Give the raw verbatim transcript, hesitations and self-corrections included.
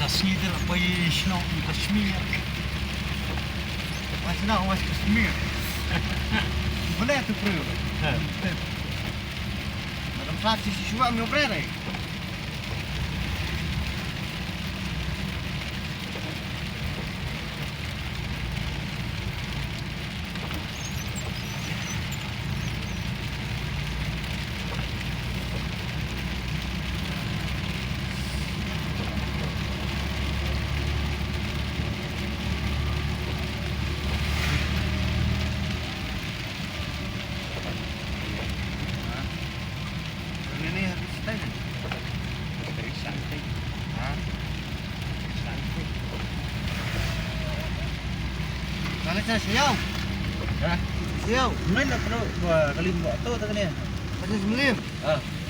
Tasni te la pai shnong Kashmir. Mas na mas Kashmir. Boleh tu, bro. Ha. Madam Sati si suwa mi opre re. Kane sa siaw. Ha? Siaw. Main na pro ba kalim ba to ta kane. Kane smelim. Ha.